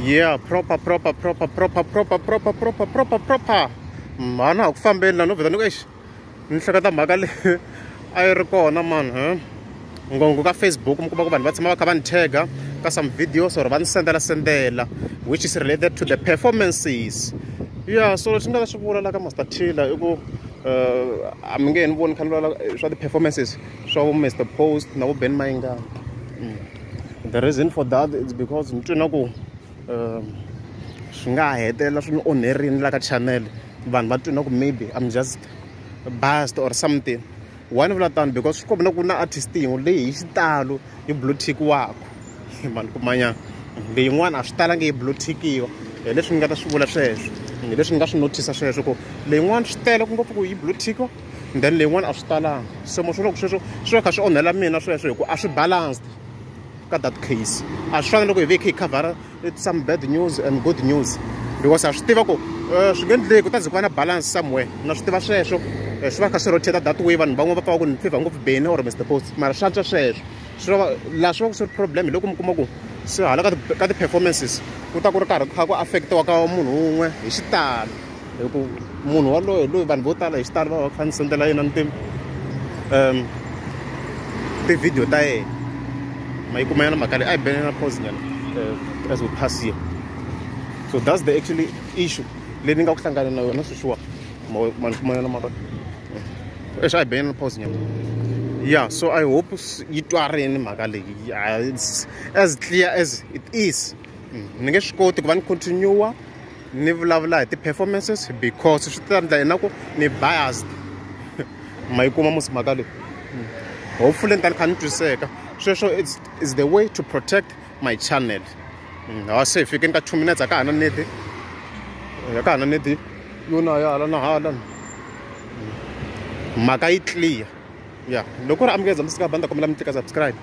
Yeah, proper proper proper proper proper proper proper proper proper. Mhana a ku fambeni la no vheta ni ku exi ni hleketa mhaka leyi a yi ri kona mani ngongo ka Facebook mi kuma ku vanhu va tshama va kha va ni tag-a ka some videos or va ni sendela sendela which is related to the performances. Yeah, so leswi ni nga ta swi vula la ka Master Tiller i ku a mi nge he ni voni kha ni vulavula swa ti-performances swa vo Mr Post na vo Benny Mayengani. The reason for that is because ni twe na ku swi nga ha hetelela swi ni onherini la ka channel, vanhu va twe na ku maybe I'm just biased or something. Why ni vula tano? Because swi komba na ku na artist yin'we leyi hi xitalo yi blue tick-waku mani kumanyana leyin'wana a swi talangi yi blue tick-iwa. Hi leswi ni nga ta swi vula sweswo, hi leswi ni nga swi notice sweswo ku leyin'wana swi tele ku ngopfu ku yi blue tick-iwa, then leyin'wana a swi talanga. Se mo swi vula ku sweswo swi va kha swi onhela mina sweswo hi ku a swi balanced ka that case. A swi fani loko hi ve hi kha hi khavhara some bad news and good news, because a swi tiva ku swi nge endleki ku ta ze ku va na balance somewhere. Na swi tiva sweswo, swi va kha swi rotate that way. Vanhu van'wana va pfa va ku ni favor ngopfu Benny or Mr Post, mara swi antswa sweswo. Swi va laha swi va ku swi ri problem hi loko mi kuma ku se hala ka ti-performances ku ta ku ri karhi kha ku affect-iwa ka munhu wun'we hi xitalo, hi ku munhu waloye loyi vanhu vo tala hi xitalo va va kha ni sendela yena ni ti-video ta yena. Ma yi kuma yana mhaka leyi a hi bene na pause nyana as we pass here. So that's the actually issue leyi ni nga ku hlangana na yona sweswiwa. Ma ni kuma yana mhaka exi a hi bene na pause nyana. Yeah, so I hope yi twarini mhaka leyi. It's as clear as it is. Ni nge swi koti ku va ni continue ni vulavula hi ti-performances because swi ta endla yena ku ni biased. Ma yi kuma musi mhaka leyi? Hopefully ni ta ni kha ni twiseka sweswo. It's the way to protect my channel. Ha se hi fikeni ka 2 minutes, a ka ha na need, a ka ha na need yo na ya hala na hala. Mhaka yi clear. Yeah, loko ri amukeza misika banda, kombela mi tlika subscribe.